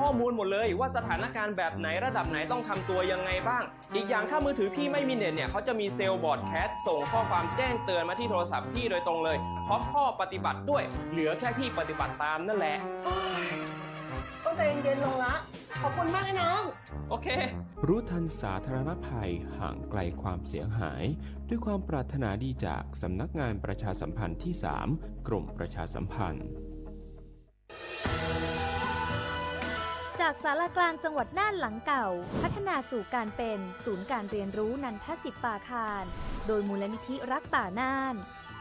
ข้อมูลหมดเลยว่าสถานการณ์แบบไหนระดับไหนต้องทำตัวยังไงบ้าง อีกอย่างถ้ามือถือพี่ไม่มีเน็ตเนี่ยเขาจะมีเซลล์บรอดแคสต์ส่งข้อความแจ้งเตือนมาที่โทรศัพท์พี่โดยตรงเลย พร้อมข้อปฏิบัติด้วย เหลือแค่พี่ปฏิบัติตามนั่นแหละ ก็ใจเย็นๆลงละ ขอบคุณมากนะน้อง โอเค รู้ทันสาธารณภัยห่างไกลความเสียหาย ด้วยความปรารถนาดีจากสำนักงานประชาสัมพันธ์ที่สาม กรมประชาสัมพันธ์ จากศาลากลางจังหวัดน่านหลังเก่า พัฒนาสู่การเป็นศูนย์การเรียนรู้นันทสิทธิ์ปาคาร โดยมูลนิธิรักป่าน่าน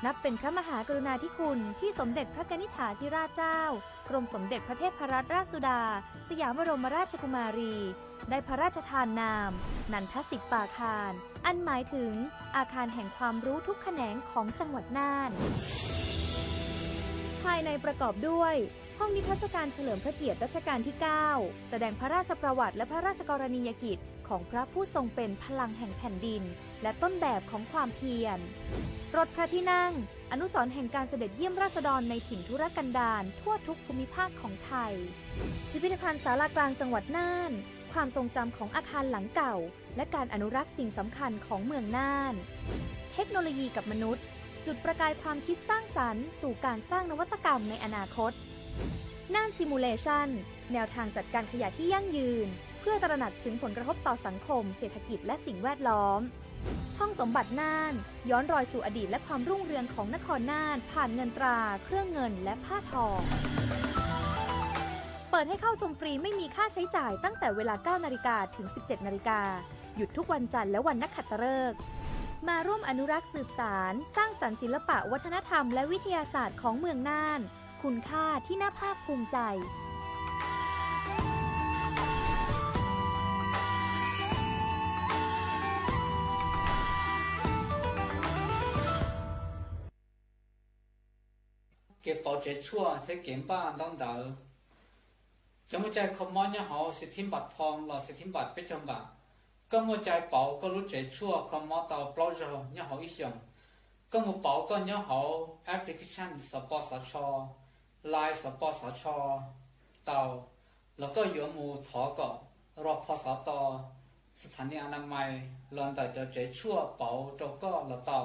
นับเป็นพระมหากรุณาธิคุณที่สมเด็จพระกนิษฐาธิราชเจ้า กรมสมเด็จพระเทพรัตนราชสุดา สยามบรมราชกุมารี ได้พระราชทานนาม นันทสิทธิ์ปาคาร อันหมายถึงอาคารแห่งความรู้ทุกแขนงของจังหวัดน่าน ภายในประกอบด้วย ห้องนิทรรศการเฉลิมพระเกียรติรัชกาลที่ เก้า แสดงพระราชประวัติและพระราชกรณียกิจของพระผู้ทรงเป็นพลังแห่งแผ่นดิน และต้นแบบของความเพียร รถพระที่นั่ง อนุสรณ์แห่งการเสด็จเยี่ยมราษฎรในถิ่นทุรกันดารทั่วทุกภูมิภาคของไทย พิพิธภัณฑ์ศาลากลางจังหวัดน่าน ความทรงจำของอาคารหลังเก่า และการอนุรักษ์สิ่งสำคัญของเมืองน่าน เทคโนโลยีกับมนุษย์ จุดประกายความคิดสร้างสรรค์สู่การสร้างนวัตกรรมในอนาคต น่าน Simulation แนวทางจัดการขยะที่ยั่งยืน เพื่อตระหนักถึงผลกระทบต่อสังคม เศรษฐกิจ และสิ่งแวดล้อม ห้องสมบัติน่าน ย้อนรอยสู่อดีตและความรุ่งเรืองของนครน่านผ่านเงินตรา เครื่องเงิน และผ้าทอ เปิดให้เข้าชมฟรีไม่มีค่าใช้จ่ายตั้งแต่เวลา เก้านาฬิกา ถึง สิบเจ็ดนาฬิกา หยุดทุกวันจันทร์และวันนักขัตฤกษ์ มาร่วมอนุรักษ์สืบสาน สร้างสรรค์ศิลปะวัฒนธรรมและวิทยาศาสตร์ของเมืองน่าน คุณค่าที่น่าภาคภูมิใจ Kev pauv tsev tshuaj thiab kev npaj ntaub ntawv. Cov muaj cai kho mob nyob hauv Citi Banh Phone los Citi Banh peb caug npam, koj muaj cai pauv koj lub tsev tshuaj kho mob tau plaub zaug nyob hauv ib xyoos. Koj mus pauv koj nyob hauv application Xov Pov Xov Tsho, Line Xov Pov Xov Tsho tau, los koj yuav mus thov kom rau pho xov to, sthani anamais los ntawm cov tsev tshuaj pauv rau koj los tau,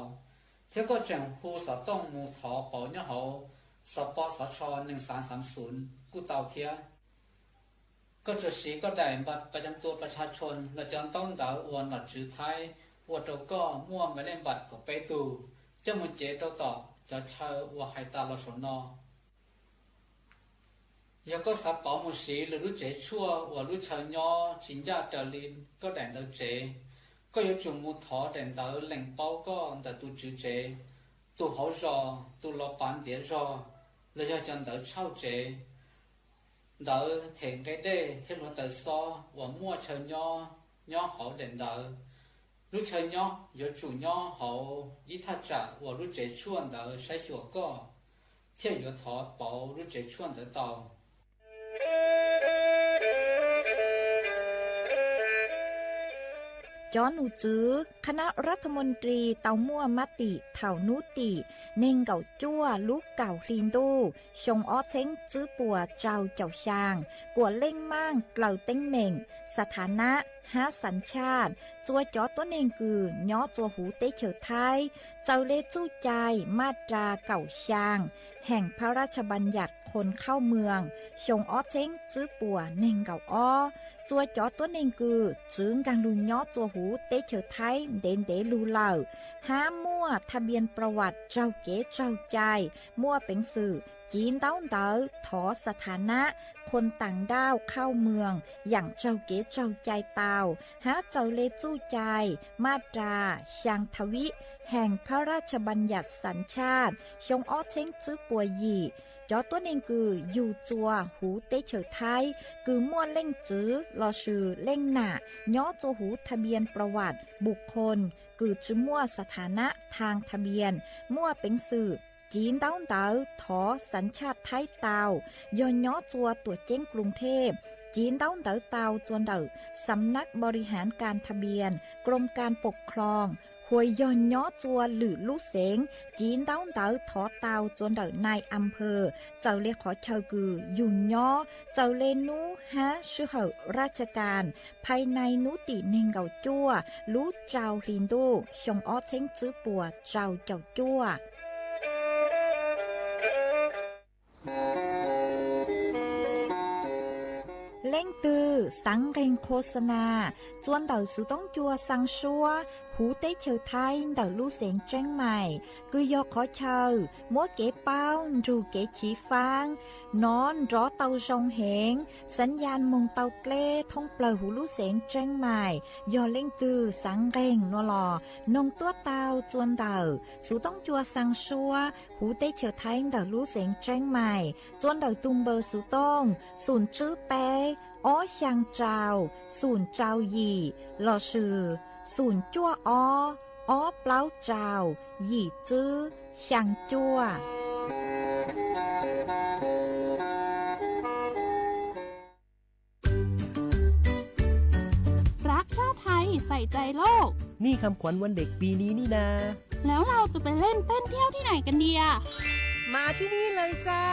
thiab koj tseem hu xov tooj mus thov pauv nyob hauv Xov Pov Xov Tsho nees xav xav xum kuj tau thiab. Koj tsuas siv koj daim npa pa cam tua pa tsha tshoo los cov ntaub ntawv uas nom tswv Thaib ua rau koj muaj npa lej npam kaum peb tug, coj mus cev rau tom cov chaw uas hais tas los saum no. Yog koj xav pauv mus siv lwm lub tsev tshuaj uas lub chaw nyob tsis ncaj raws li koj daim ntawv tsev, koj yuav tsum mus thov daim ntawv lees paub koj ntawm tus tswv tsev, tus hauv zos, tus los pav ntiav zog, los yog cov ntawv tshauj tsev, ntawv them nqe dej thiab hluav taws xob uas muaj chaw nyob nyob hauv daim ntawv. Lub chaw nyob yuav tsum nyob hauv ib thaj tsam uas lub tsev tshuaj ntawd saib xyuas koj, thiaj yuav thov pauv lub tsev tshuaj ntawd tau. Cov nom tswv คณะรัฐมนตรี tau muaj mab tim thaum hnub tim nees nkaum cuaj lub kaum hli ntuj xyoo ob txheeb tswb puas rau caum xyaa, kuam leej maaj dlaws teeb meem, สถานะ hab สัญชาติ txua cov tuab neeg kws nyob txua huv teb chaws Thaib, txawm le txuj cai maj ras kaum xyaa แห่งพระราชบัญญัติคนเข้าเมือง xyoo ob txheeb tswb puas nees nkaum ob, txua cov tuab neeg kws txwv nkaag lug nyob txua huv teb chaws Thaib ntev ntev lug lawm, hab muaj ทะเบียนประวัติ raug kev raug cai, muaj peev xwm civ ntaub ntawv thov สถานะ คนต่างด้าวเข้าเมือง yaam raug kev raug cai tau, hab txawm le txuj cai maj ras xyaa ทวี แห่งพระราชบัญญัติสัญชาติ xyoo ob txheeb tswb puas yim, cov tuab neeg kws yug txua huv teb chaws Thaib kws muaj leej txwv lossis leej nam nyob txua huv ทะเบียนประวัติบุคคล kws tsi muaj สถานะทางทะเบียน muaj peev xwm civ ntaub ntawv thov สัญชาติ Thaib tau, yog nyob txua tuam ceeb กรุงเทพ civ ntaub ntawv tau txua ntawm สำนักบริหารการทะเบียน กรมการปกครอง huv uas yog nyob txua lwm lub xeev, civ ntaub ntawv thov tau txua ntawm nai a phawj, txawm le qhov chaw kws yug nyob, txawm le nub hab sij hawm raj tsha kas, phais nai nub tim neeg nkaum cuaj lub rau hli ntuj xyoo ob txheeb tsib puas rau caum cuaj. Leej twg xaav nqeeg khos xa nas txua ntawm xuv toob cua xaa suab huv teb chaws Thaib ntawm lub xeev Tseeb Mais, kws yog qhov chaw muab kev paub nrug kev chiv faab nov nrov tau zoo heev, xaav ya moog tau dleb thoob plawg huv lub xeev Tseeb Mais. Yog leej twg xaav nqeeg nuav los noog tuab tau txua ntawm xuv toob cua xaa suab huv teb chaws Thaib ntawm lub xeev Tseeb Mais, txua ntawm tug npawb xuv tooj xoom tsib peb ob xyaa rau xoom rau yim lossis xoom cuaj ob ob plaub rau yim tsib xyaa cuaj. รักชาติไทย ใส่ใจโลก นี่คำขวัญวันเด็กปีนี้นี่นา แล้วเราจะไปเล่นเต้นเที่ยวที่ไหนกันดีอะ มาที่นี่เลยจ้า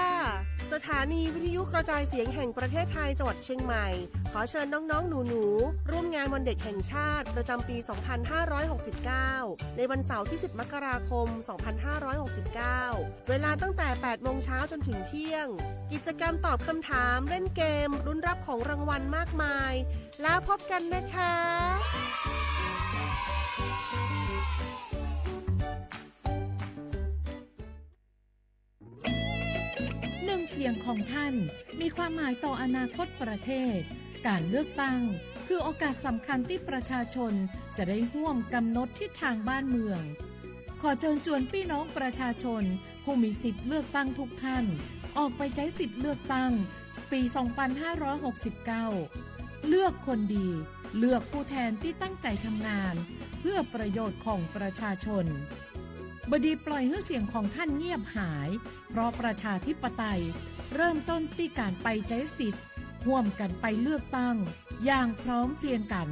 สถานีวิทยุกระจายเสียงแห่งประเทศไทย จังหวัดเชียงใหม่ ขอเชิญน้องๆ หนูๆ ร่วมงานวันเด็กแห่งชาติประจำปี สองพันห้าร้อยหกสิบเก้า ในวันเสาร์ที่ สิบ มกราคม สองพันห้าร้อยหกสิบเก้า เวลาตั้งแต่ แปด โมงเช้าจนถึงเที่ยง กิจกรรมตอบคำถาม เล่นเกม ลุ้นรับของรางวัลมากมาย แล้วพบกันนะคะ หนึ่งเสียงของท่านมีความหมายต่ออนาคตประเทศ การเลือกตั้งคือโอกาสสำคัญที่ประชาชนจะได้ร่วมกำหนดทิศทางบ้านเมือง ขอเชิญชวนพี่น้องประชาชนผู้มีสิทธิ์เลือกตั้งทุกท่าน ออกไปใช้สิทธิ์เลือกตั้งปี สองพันห้าร้อยหกสิบเก้า เลือกคนดี เลือกผู้แทนที่ตั้งใจทำงาน เพื่อประโยชน์ของประชาชน บดีปล่อยให้เสียงของท่านเงียบหาย เพราะประชาธิปไตยเริ่มต้นที่การไปใช้สิทธิ์ ร่วมกันไปเลือกตั้งอย่างพร้อมเพรียงกัน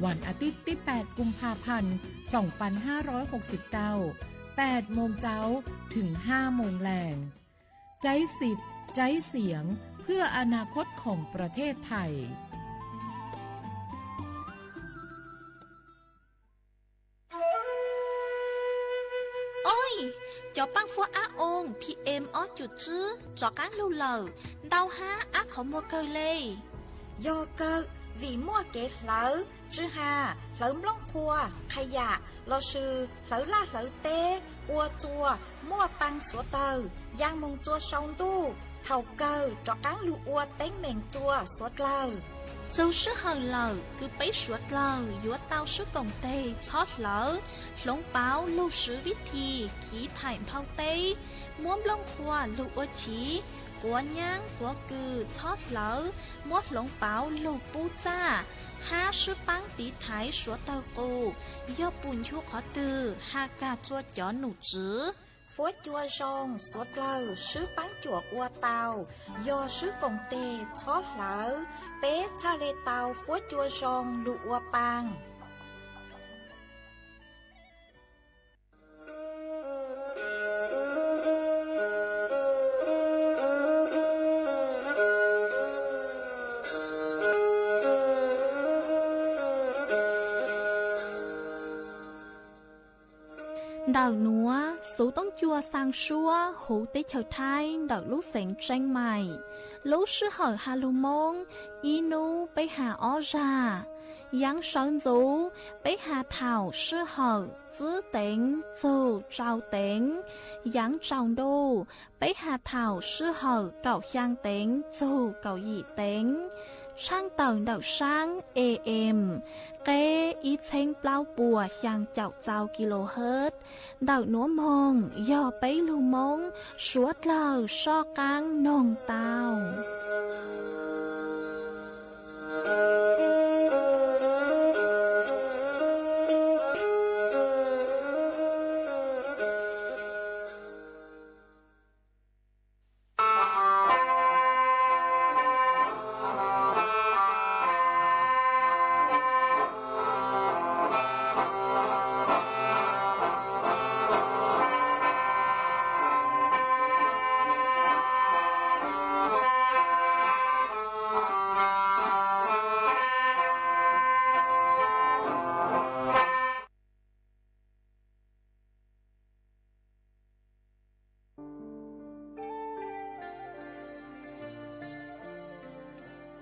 วันอาทิตย์ที่ แปด กุมภาพันธ์ สองพันห้าร้อยหกสิบเก้า แปด โมงเช้า ถึง ห้า โมงแลง ใช้สิทธิ์ ใช้เสียง เพื่ออนาคตของประเทศไทย Oj, cov paaj fuab ab oo PM ob cum tsib rov qaab lug lawm, ntau hab ab qhov muag kawg le. Yog kawg, vim muaj kev hlawv tsw has, hlawv nplooj qhuav, qha yam lossis hlawv laj hlawv teb, ua txuas muaj paa xuav dlawg, yaa moog txua sau ntuj, thaum kawg rov qaab lug ua teeb meem txua xuav dlawg. Txug sij hawm lawm kws peb suav dlawg yuav tau swb koom teg txhob hlawv, hloov pauv lug swv vib thi khiv thaim nphau teb, muab nplooj qhuav lug ua chiv, quav nyaab quav kws txhob hlawv, muab hloov pauv lug pub txaj, hab swb paab tiv thaiv suav dlawg qus. Yog pum nchu qhov twg has kag tsua cov num tswv. Fuab cua zoo xuav dlawg swb paab cuam ua tau, yog swb koom teg txhob hlawv, peb txhaj le tau fuab cua zoo lug ua paa. Ntawm nuav xuv toob cua xaa suab huv teb chaws Thaib ntawm lub xeev Tseeb Mais. Lub sij hawm has lug Moob, ib nub peb has ob zag. Yaav sawv ntxuv, peb has thaum sij hawm tsib teev txug rau teev. Yaav tsaus ntuj, peb has thaum sij hawm kaum xyaa teev txug kaum yim teev. Tshaaj tawm ntawm saab AM, qeb ib txheeb plaub puas xyaa caum txau kilohertz. Ntawm nuav moog yog peb lug Moob suav dlawg soj qaab noog tau.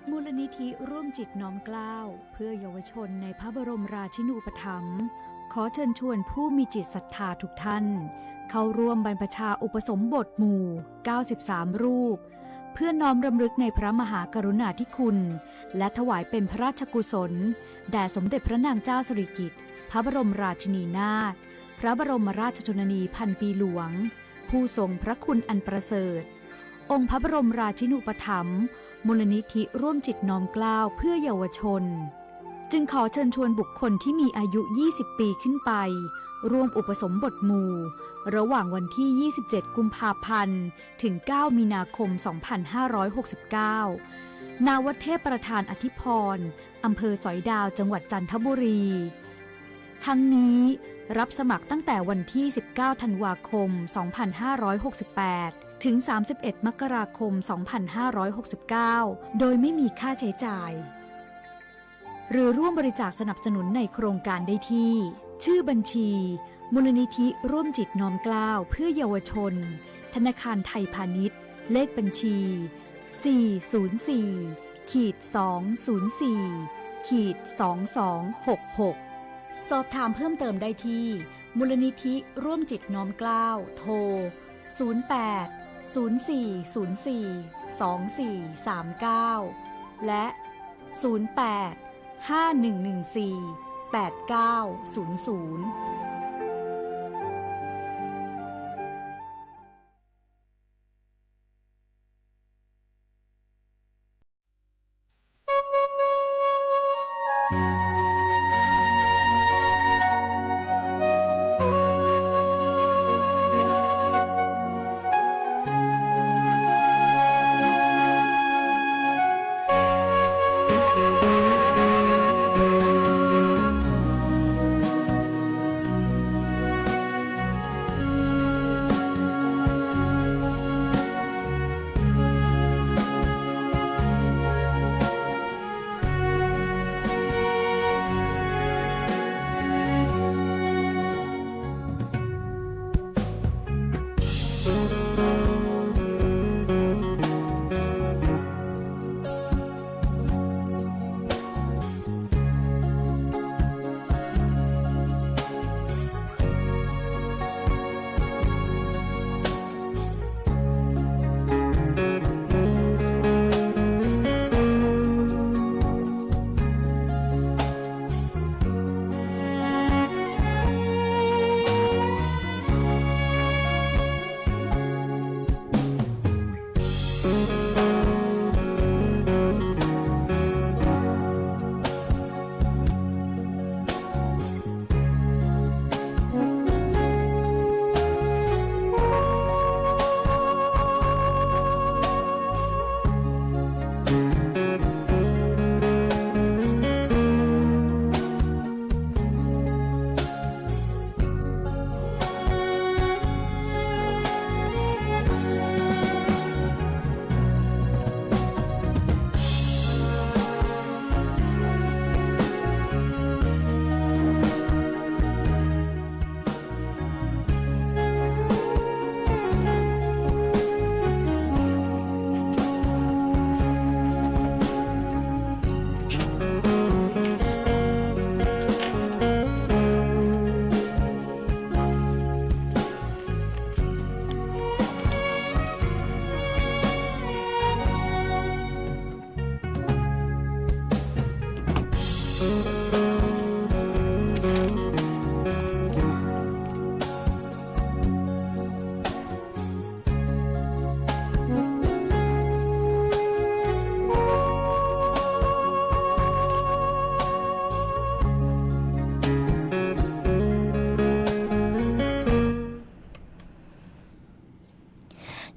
มูลนิธิร่วมจิตน้อมเกล้าเพื่อเยาวชนในพระบรมราชินูปถัมภ์ ขอเชิญชวนผู้มีจิตศรัทธาทุกท่าน เข้าร่วมบรรพชาอุปสมบทหมู่ เก้าสิบสาม รูป เพื่อน้อมรำลึกในพระมหากรุณาธิคุณ และถวายเป็นพระราชกุศล แด่สมเด็จพระนางเจ้าสิริกิติ์ พระบรมราชินีนาถ พระบรมราชชนนีพันปีหลวง ผู้ทรงพระคุณอันประเสริฐ องค์พระบรมราชินูปถัมภ์ มูลนิธิร่วมจิตน้อมเกล้าเพื่อเยาวชน จึงขอเชิญชวนบุคคลที่มีอายุ ยี่สิบ ปีขึ้นไป ร่วมอุปสมบทหมู่ ระหว่างวันที่ ยี่สิบเจ็ด กุมภาพันธ์ ถึง เก้า มีนาคม สองพันห้าร้อยหกสิบเก้า ณ วัดเทพประธานอธิพร อำเภอสอยดาว จังหวัดจันทบุรี ทั้งนี้รับสมัครตั้งแต่วันที่ สิบเก้า ธันวาคม สองพันห้าร้อยหกสิบแปด ถึง สามสิบเอ็ด มกราคม สองพันห้าร้อยหกสิบเก้า โดยไม่มีค่าใช้จ่าย หรือร่วมบริจาคสนับสนุนในโครงการได้ที่ ชื่อบัญชี มูลนิธิร่วมจิตน้อมเกล้าเพื่อเยาวชน ธนาคารไทยพาณิชย์ เลขบัญชี สี่ศูนย์สี่ ขีด สองศูนย์สี่ ขีด สองสองหกหก สอบถามเพิ่มเติมได้ที่ มูลนิธิร่วมจิตน้อมเกล้า โทร ศูนย์แปด ศูนย์สี่ศูนย์สี่ สองสี่สามเก้า และ ศูนย์แปด ห้าหนึ่งหนึ่งสี่ แปดเก้าศูนย์ศูนย์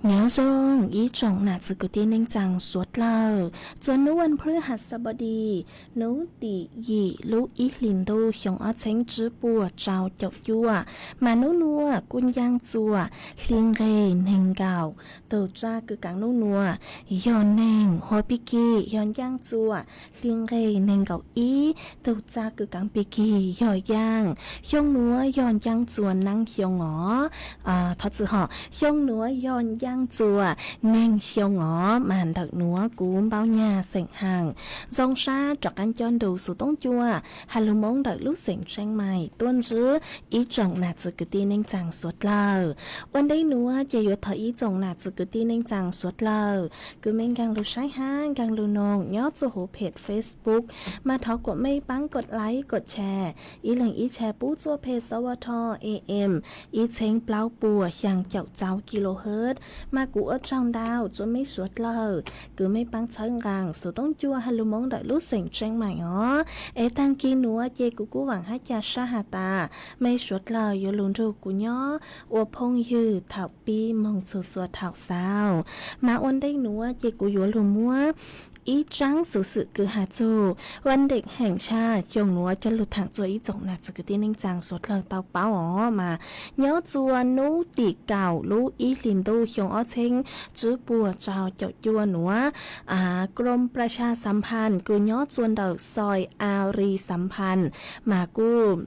Nyob zoo ib tsoom nam txiv kwv tij neej tsaa suav dlawg, txuas hnub vas phwv has xab pos dis, hnub tim yim lub ib hlis ntuj xyoo ob txheeb tsib puas rau caum cuaj, mas nub nuav kuj ncaaj txuas hli nqeg neeg nkaum. Tug txaj kws kaav nub nuav yog neeg, hua pig kig yog ncaaj txuas hli nqeg neeg nkaum ib. Tug txaj kws kaav pig kig yog yaaj. Xyoo nuav yog ncaaj txuas naab xyoo os. Thov txwm hom, xyoo nuav yog ncaaj txuas neeg xyoo os. Mas ntawm nuav kuv npau nyag xeem Haaj, zoo sab rov qaab coj nrug xus toob cua has lug Moob ntawm lub xeem Tseev Maim tuaj ntsib ib tsoom nam txiv kwv tij neej tsaa suav dlawg. Ua ntej nuav ces yuav thov ib tsoom nam txiv kwv tij neej tsaa suav dlawg kws mej nkaag lug saib hab nkaag lug noog nyob txuj huv phem Facebook, mas thov kuas mej paab kod like kod share, ib leeg ib share pub txuj peg sawv tho am ib txheeb plaub puas xyaa caum tsau kilohertz. Mas kuv ua tsaug ntau tsua mej suav dlawg kws mej paab txhawb nqaa xus toob cua has lug Moob ntawm lub xeem Tseev Maim os. Es taag kis nuav ces kuv kuj vaam hab ca sab has tas mej suav dlawg yuav lug nrug kuv nyob ua phooj ywg thaum pib moog txug txua thaum xaus. Mas ua ntej nuav ces kuv yuav lug muab ib tsaab xuv xwm kws has txug Vaj Deem Heem Saj xyoo nuav coj lug thaam tsua ib tsoom nam txiv kwv tij neej tsaa suav dlawg tau paub os. Mas nyob tsua nub tim kaum lub ib hlis ntuj xyoo ob txheeb tsib puas tsau caum cua nuav, Krom Prasha Samphan kws nyob tsua ntawm xois Ari Samphan mas kuj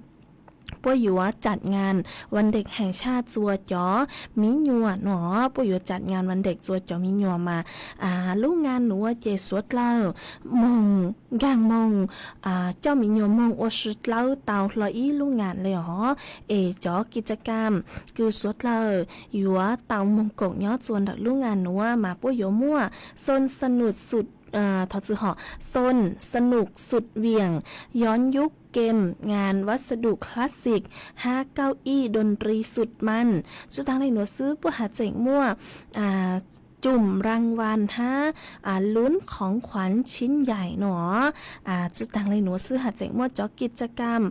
puab yuav tsam ngaa Vaj Deem Heem Saj tsua cov miv nyuam nuav, puab yuav tsam ngaa Vaj Deem tsua cov miv nyuam mas lub ngaa nuav ces suav dlawg moog, nkaag moog coj miv nyuam moog ua si dlawb tau hlo ib lub ngaa le os. Es cov kis tsa kaam kws suav dlawg yuav tau moog koom nyob tsua ntawm lub ngaa nuav mas puab yuav muaj Xoo Sanum Sut, thov txwm hom, Xoo Sanum Sut Viam, Yov Nyub Keem, ngaa Vas Dum Classic hab Kauj Ij Doo Ri Sut Maaj. Tsi taag le nuav xwb puab has tseem muaj cum rang van hab lub khoov khuam tsib nyaim nuav. Tsi taag le nuav xwb has tseem muaj cov kis tsa kaam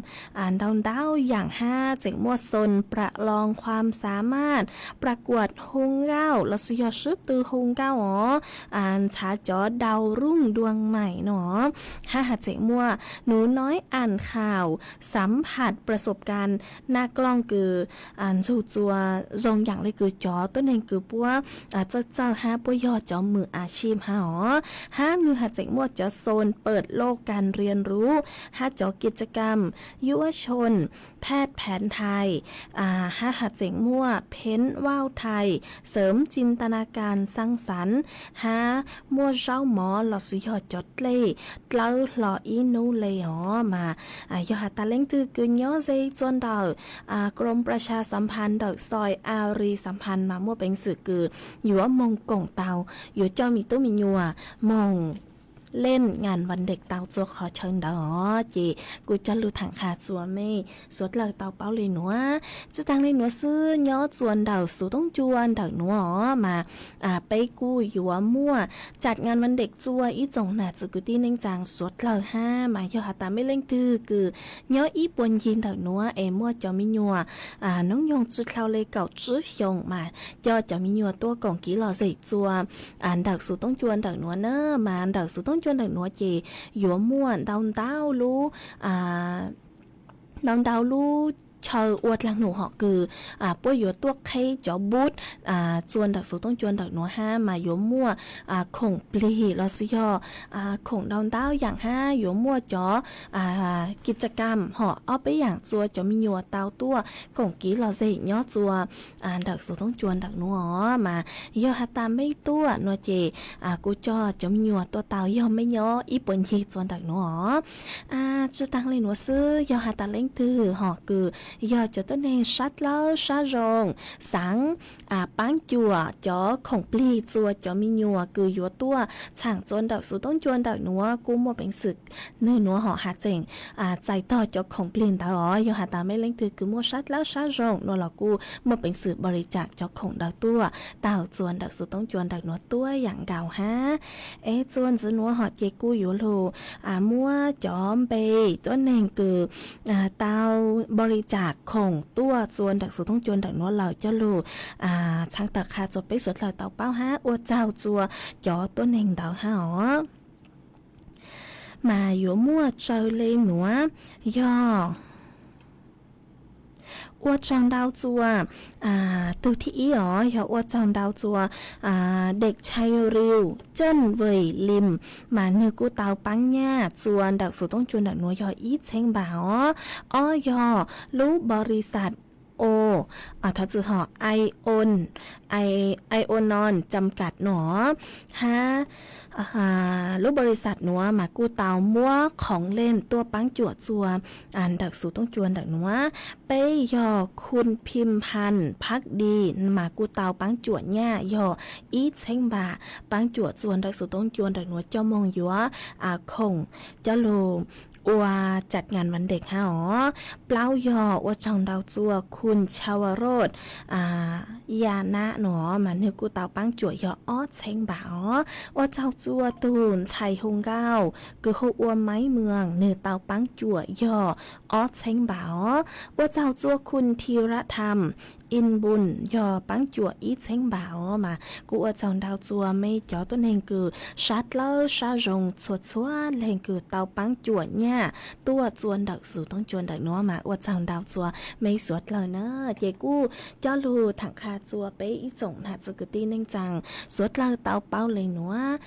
ntau ntau yaam hab tseem muaj Xoo Pra Loo Khuam Xaam Maaj, Pra Kuam Hoo Nkauj lossis yog Sib Tw Hoo Nkauj os, ntxhaav cov Dau Rooj Duam Maim nuav. Hab has tseem muaj Nub Noib Am Khaum Xaam Pham Pra Sop Kaa, naj klooj kws ntxug tsua zoo yaam le kws cov tuab neeg kws puab txawj txawj hab puab yog cov mws a sib hab os. Hab nwg has tseem muaj cov Xoo Pawm Loj Kaa Riam Rub hab cov kis tsa kaam Yuav Xoo Phaj Pheev Thais, hab has tseem muaj Pheev Vauj Thais Xeem Tsi Nta Na Kaa Xaa Xaav, hab muaj zaub mov lossis yog cov dlej dlawb hlo ib nub le os. Mas yog has tas leej twg kws nyob ze tsua ntawm Krom Prasha Samphan ntawm xois Ari Samphan mas muaj peev xwm kws yuav moog koom tau, yuav coj miv tub miv nyuam moog leej ngaa Vaj Deem tau tsua qhov chaw ntawd os. Ces kuv coj lug thaam qha tsua mej suav dlawg tau paub le nuav. Tsi taag le nuav xwb nyob tsua ntawm xus toob cua ntawm nuav os mas peb kuj yuav muaj tsam ngaa Vaj Deem tsua ib tsoom nam txiv kwv tij neej tsaa suav dlawg hab. Mas yog has tas mej leej twg kws nyob ib puag ncig ntawm nuav es muaj cov miv nyuam noob nyoog tsi dlhau le kaum tsib xyoos mas coj cov miv nyuam tuaj koom kiv lom zem tsua ntawm xus toob cua ntawm nuav na. Mas ntawm xus toob cua ntawm nuav ces yuav muaj ntau ntau lub ntau ntau lub chaw ua dlaag num hom kws puab yuav tuaj qheb cov booth tsua ntawm xus toob cua ntawm nuav hab. Mas yuav muaj khoom plig lossis yog khoom ntau ntau yaam hab yuav muaj cov kis tsa kaam hom ob peb yaam tsua cov miv nyuam tau tuaj koom kiv lom zem nyob tsua ntawm xus toob cua ntawm nuav os. Mas yog has tas mej tuaj nuav ces kuv coj cov miv nyuam tuaj tau yog mej nyob ib puag ncig tsua ntawm nuav os. Tsi taag le nuav xwb yog has tas leej twg hom kws yog cov tuab neeg sab dlawb sab zoo, xaav paab cuam cov khoom plig tsua cov miv nyuam kws yuav tuaj txhaam tsua ntawm xus toob cua ntawm nuav kuj muaj peev xwm nwg nuav hom has tseem txais tog cov khoom plig ntawd os. Yog has tas mej leej twg kws muaj sab dlawb sab zoo nuav los kuj muaj peev xwm npaus li cas cov khoom ntawd tuaj tau tsua ntawm xus toob cua ntawm nuav tuab yaam nkaus hab. Es tsua ntxiv nuav hom ces kuj yuav lug muab cov npe tuab neeg kws tau npaus li cas khoom tuaj tsua ntawm xus toob cua ntawm nuav lawm coj lug txhaj tawm qha tsua peb suav dlawg tau paub hab ua tsaug tsua cov tuab neeg ntawd hab os. Mas yuav muaj tsawg le nuav, yog ua tsaug ntau tsua tug thib ib os, yog ua tsaug ntau tsua Dej Chai Riu Coj Vem Lim, mas nwg kuj tau paab nyaj tsua ntawm xus toob cua ntawm nuav yog ib txheeb npam os. Ob yog lub npaus li xas O, thov txim, ho Ion, Ionon Cam Kam no, hab lub npaus lis xas nuav mas kuj tau muab khoov leej tuaj paab cuam txuas ntawm xuv toob cua ntawm nuav. Peb yog Khun Phim Phas Phab Di mas kuj tau paab cuam nyaj yog ib txheeb npam, paab cuam txuas ntawm xuv toob cua ntawm nuav coj moog yuav khoom coj lug ua cam nkas vas dees hab os. Plaub yog ua tsaug ntau txuas Khun Chau Roj Ya Nab no mas nwg kuj tau paab cuam yog ob txheeb npam os. Ua tsaug txuas tug ntxhais hu nkauj kws hu ua Maiv Muas, nwg tau paab cuam yog ob txheeb npam os. Ua tsaug txuas Khun Thi Raj Tham In Npun yog paab cuam ib txheeb npam os. Mas kuj ua tsaug ntau txuas mej cov tuab neeg kws sab dlawb sab zoo txhua txhua leej kws tau paab cuam nyaj tuaj txuas ntawm xuv toob cua ntawm nuav mas ua tsaug ntau txuas mej suav dlawg na. Ces kuj coj lug thaam qha txuas peb ib tsoom nam txiv kwv tij neej tsaa suav dlawg tau paub le nuav.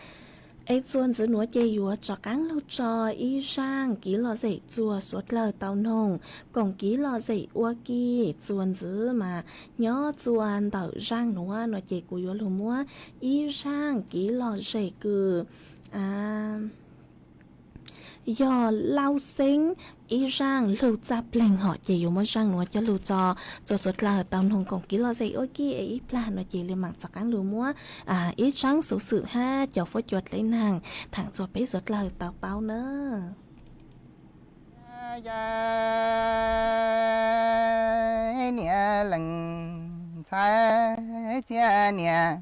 Es txuas ntxiv nuav ces yuav rov qaab lug tso ib zaaj kiv lom zem txuas suav dlawg tau noog koom kiv lom zem ua ke. Txuas ntxiv mas nyob txuas ntawm zaaj nuav no ces kuv yuav lug muab ib zaaj kiv lom zem kws yog Lauj Xeeb ib zaaj lug txaj pleeg hom ces yuav muab zaaj nuav coj lug tso txuas suav dlawg tau noog koom kiv lom zem ua ke. Es ib plag no ces le maam rov qaab lug muab ib zaaj xuv xwm hab cov fuab cua dleb naag thaam txuas peb suav dlawg tau paub na. Yog niam lees ntxhais txhiab niam,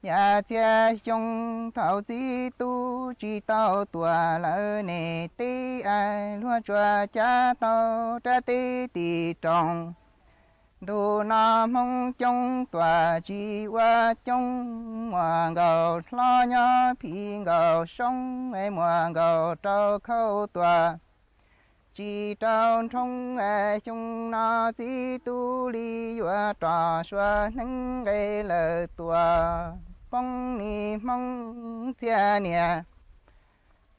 yav txhiab xyoo thaum txiv tub tsis tau tuam lawv niam teb, luag tsuas cav tau rab teb tim roos. Ntu no Hmoob coob tuam tsis ua coob, muam nkaus hlob nyob phim nkaus soob, muam nkaus rau khauj tuam tsis rau nrhoob. Xyoo no txiv tub li yuav rov sua hneev nqe lawm tuam, poob nim Hmoob txhiab niam.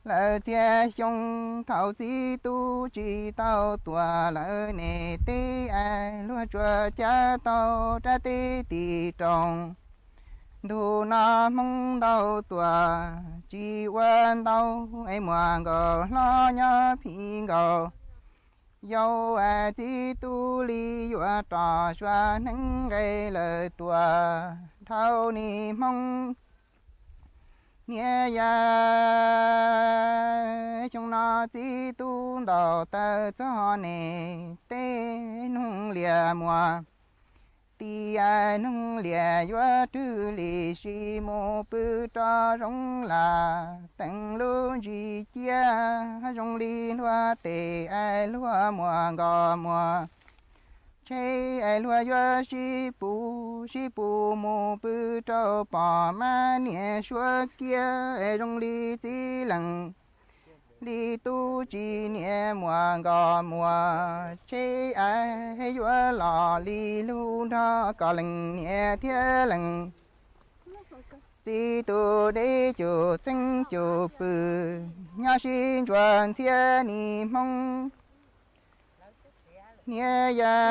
Lawv txhiab xyoo thaum txiv tub tsis tau tuam lawv niam teb, luag tsuas cav tau rab teb tim roos. Ntu no Hmoob ntau tuam tsis ua ntau, muam nkaus hlob nyob phim nkaus yau. Txiv tub li yuav rov sua hneev nqe lawm tuam, dhau nim Hmoob niam yau. Xyoo no txiv tub ntaus taw txog niam teb, noog liam muam tis, noog liam yuav rwg lim sij mus pw rau zoov lam, teem lub ntsis ciab zoo li luag tes, luag muam nkaus muam tsheb, luag yuav sib pus sib pus mus pw rau pom, mab niam suav kiab zoo li txiv lees li tub tsis niam, muam nkaus muam tsheb, yuav los li lug nrog kom lees niam thiab lees txiv, tus deb cum txeeb cum pw, nyob sib ntsuas ntxhiab nim Hmoob niam yau.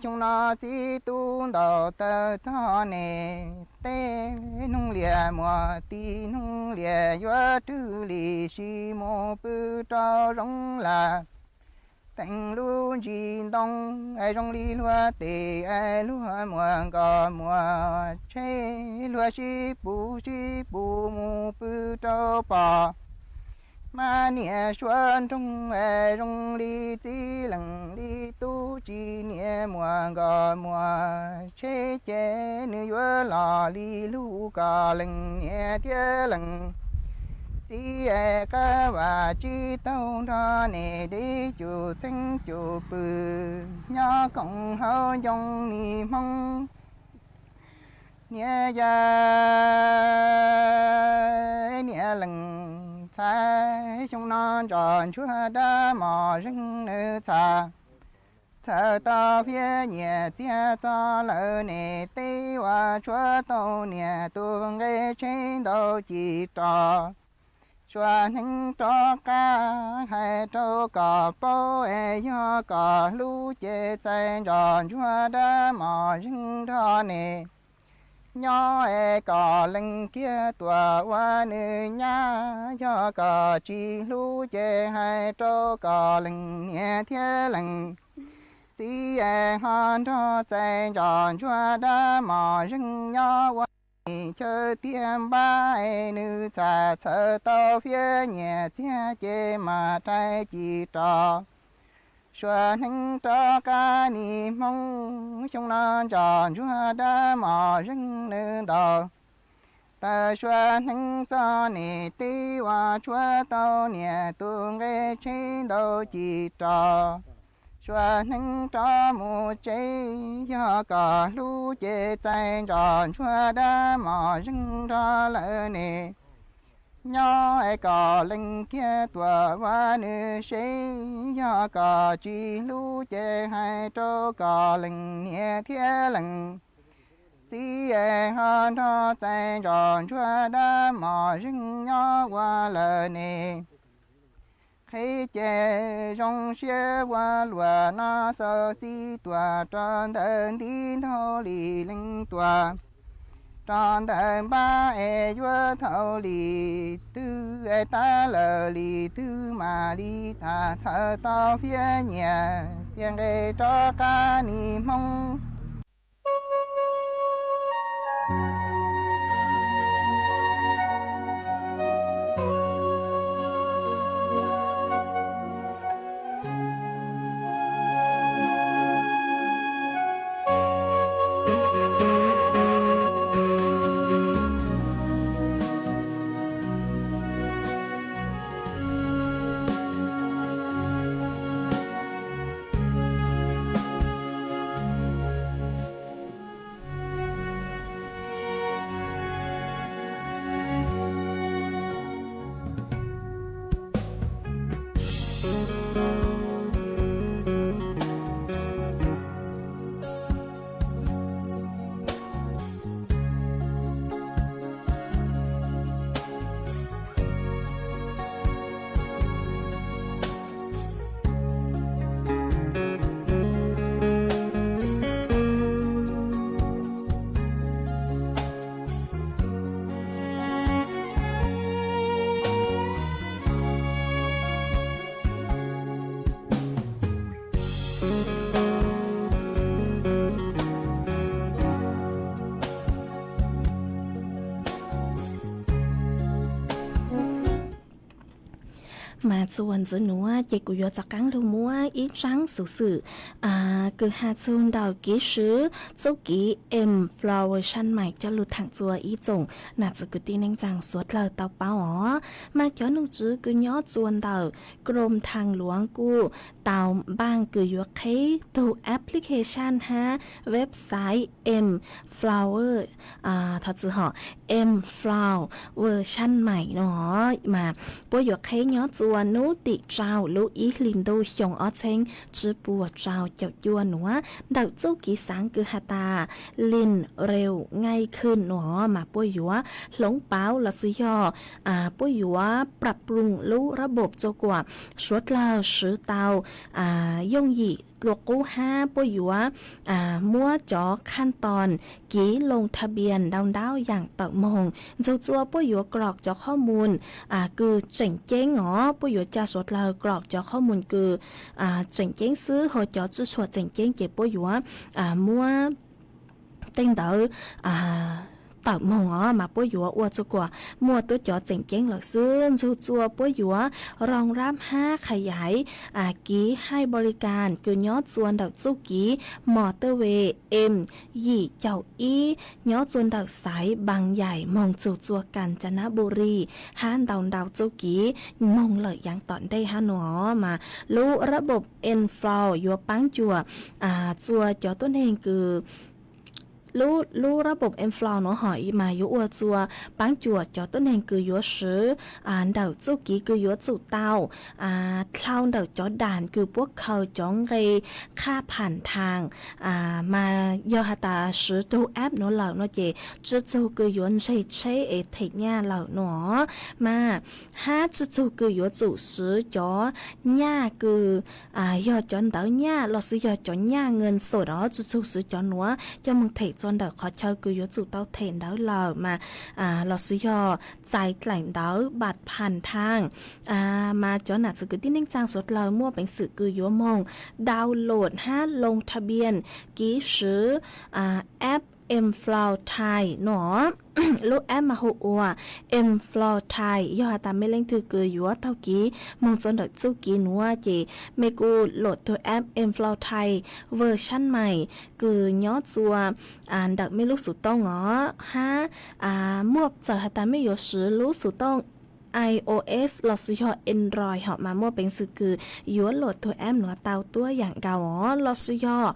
Xyoo no txiv tub ntaus taw txog niam teb, noog liam muam tis, noog liam yuav rwg lim sij mus pw rau zoov lam, teem lub ntsis ntoo zoo li luag tes, luag muam nkaus muam tsheb, luag sib pus sib pus mus pw rau pom, mab niam suav nroog zoo li txiv lees li tub tsis niam, muam nkaus muam tsheb, ces nws yuav los li lug kom lees niam thiab lees txiv, qab vam tsib taug nrog niam deb cum txeeb cum pw, nyob koom hauv ncoo nim Hmoob niam yau. Niam lees ntxhais xyoo no ntsos ntsuag dab mos zeeg nws txham, txhawm tau phiab nyiam txiag txog lawv niam teb, ua tshuav tau niam tus nqe tsheb ntau ci rov Sua hneev rov qab hais rau kom paub es yog kom hlub ces txais ntsos ntsuag dab mos zeeg nrog nws nyob es kom lees kiag tuam ua nws nyab. Yog kom tsis hlub ces hais rau kom lees niam thiab lees txiv es ho nrog txais ntsos ntsuag dab mos zeeg nyob ua nim chaw tiaj npab es nws txham txhawv tau fiab nyiam txiag ces mas rais ci rov. Sua hneev rov qab nim hmoob xyoo no ntsos ntsuag dab mos zeeg nws ntaus taws sua hneev txog nim teb ua tshuab tau niam tus nqe tsheb ntau ci rov. Sua hneev rov mus tsev yog kom hlub ces txais ntsos ntsuag dab mos zeeg nrog lawv ne nyob es kom lees kiag tuam ua nws seb. Yog kom tsis hlub ces hais rau kom lees niam thiab lees txiv es ho nrog txais ntsos ntsuag dab mos zeeg nyob ua lawm ne. Qheb ces zoo siab ua luam no xaus txij tuam rau ntawm ntiv ntaug li leej tuam rau ntawm npab es yuav thaum li twg es tab lawm li twg mam li txham txhawv tau fiab nyiam txiag nqe rov qab nim hmoob. Mas txuas ntxiv nuav ces kuv yuav rov qaab lug muab ib tsaab xuv xwm kws has txug ntawm kev swv txuj kev M Flow Version Max coj lug thaam txug ib tsoom nam txiv kwv tij neej tsaa suav dlawg tau paub os. Mas cov num tswv kws nyob txuas ntawm Krom Thas Luav kuj tau npaaj kws yuav qheb tug application hab website M Flow, thov txim hov, M Flow Version Max no, mas puab yuav qheb nyob txuas nub tim rau lub ib hlis ntuj xyoo ob txheeb tsib puas rau caum cuaj nuav ntawm txuj kev xaav kws has tas Lean, Real, Ngay, Khwm no, mas puab yuav hloov pauv los sis yog puab yuav ปรับปรุง lub ระบบ rua kuas suav dlawg swv tau yooj yim dlua qub hab puab yuav muab cov khaj toos kev loo tha npias ntau ntau yaam tawm moog. Ntsug txua puab yuav krov cov qhob mus kws tseem ceeb os, puab yuav ca suav dlawg krov cov qhob mus kws tseem ceeb xwb, ho cov tsi tshua tseem ceeb ces puab yuav muab tej ntawd tawm moog os, mas puab yuav ua txug kuas muaj tuab cov tseem ceeb lawm xwb. Ntsug txua puab yuav รองรับ hab ขยาย kev haij บริการ kws nyob txua ntawm txuj kev มอเตอร์เวย์ M yim caum ib nyob txua ntawm xaiv บางใหญ่ moog txug txua กาญจนบุรี hab ntau ntau txuj kev moog lawm yaav tom ntej hab no, mas lub ระบบ M Flow yuav paab cuam txua cov tuab neeg kws Lub, lub rab pom em flo nuav hom mas yuav ua txug paab cuam cov tuab neeg kws yuav swv ntawm txuj kev kws yuav tsum tau dlhau ntawm cov dam kws puab khaws cov nqe qha pham thaam. Mas yog has tas swv tug app nuav lawm no ces tsi txug kws yuav ntseg tsheb es them nyaj lawm no. Mas hab tsi txug kws yuav tsum swv cov nyaj kws yog cov ntawv nyaj lossis yog cov nyaj nqe xom os, tsi txug swv cov nuav coj moog them txug ntawm qhov chaw kws yuav tsum tau them ntawv lawm mas lossis yog txais dlaim ntawv npam pham thaam. Mas cov nam txwv kwv tij neej tsaa suav dlawg muaj peev xwm kws yuav moog download hab loo tha bian kev swv app Mflow Thai no. Lub app mas hu ua Mflow Thai. Yog has tas mej leej twg kws yuav taug kev moog txug ntawm txuj kev nuav ces mej kuj load tug app Mflow Thai version mais kws nyob txua ntawm mej lub xuv tooj os hab muaj, txawm has tas mej yuav swv lub xuv tooj iOS lossis yog Android hom mas muaj peev xwm kws yuav load tug app nuav tau tuab yaam nkaus os. Lossis yog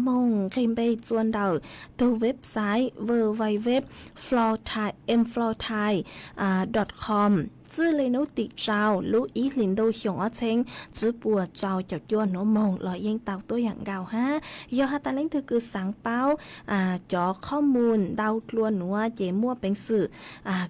moog nqeg npe txua ntawm tug website www mflowthai dot com. Txwj li nub tim rau lub ib hlis ntuj xyoo ob txheeb tsib puas rau caum cuaj nuav moog los yeej tau tuab yaam nkaus hab. Yog has tas leej twg kws xaav paub cov qhob mus ntau dlua nuav ces muaj peev xwm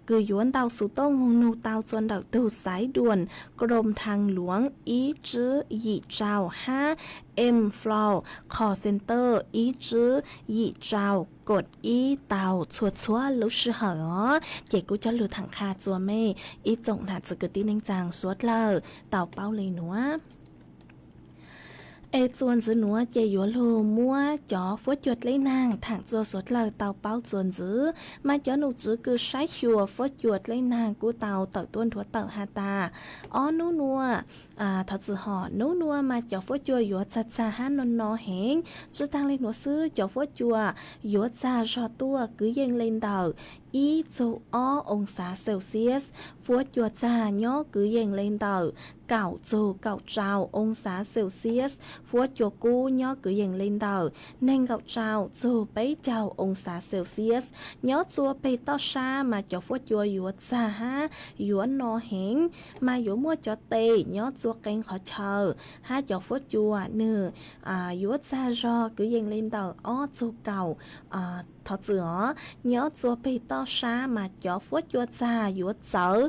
kws yuav ntau xuv tooj moog nug tau txua ntawm tug xaiv duam Krom Thaj Luam ib tsib yim rau hab Mflow Call Center ib tsib yim rau kom ib tau txhua txhua lub sij hawm os. Ces kuv coj lug tham qha txua mej ib tsoom nam txwv kwv tij neej tsaa suav dlawg tau paub li nuav. Es txuas ntxiv nuav ces yuav lug muab cov fuab cua dleb naag thaam txua suav dlawg tau paub txuas ntxiv. Mas cov num tswv kws saib xyuas fuab cua dleb naag kuj tau tawm tuab nthuav tawm has tas, ob nub nuav, thov txwm hom nub nuav mas cov fuab cua yuav txag txag hab no no heev. Tsi taag le nuav xwb, cov fuab cua yuav txag zog tuaj kwv yees le ntawm ib txug ob oo xav Celsius, fuab cua txag nyob kwv yees le ntawm kaum txug kaum rau oo xav Celsius, fuab cua kub nyob kwv yees le ntawm neeg nkaum rau txug peb caug oo xav Celsius. Nyob txua peg toj sab mas cov fuab cua yuav txag hab yuav no heev, mas yuav muaj cov tes nyob txua qee qhov chaw, hab cov fuab cua nwg yuav txag zog kwv yees le ntawm ob txug kaum. Thov txwm os, nyob txua peg toj sab mas cov fuab cua txag yuav txawv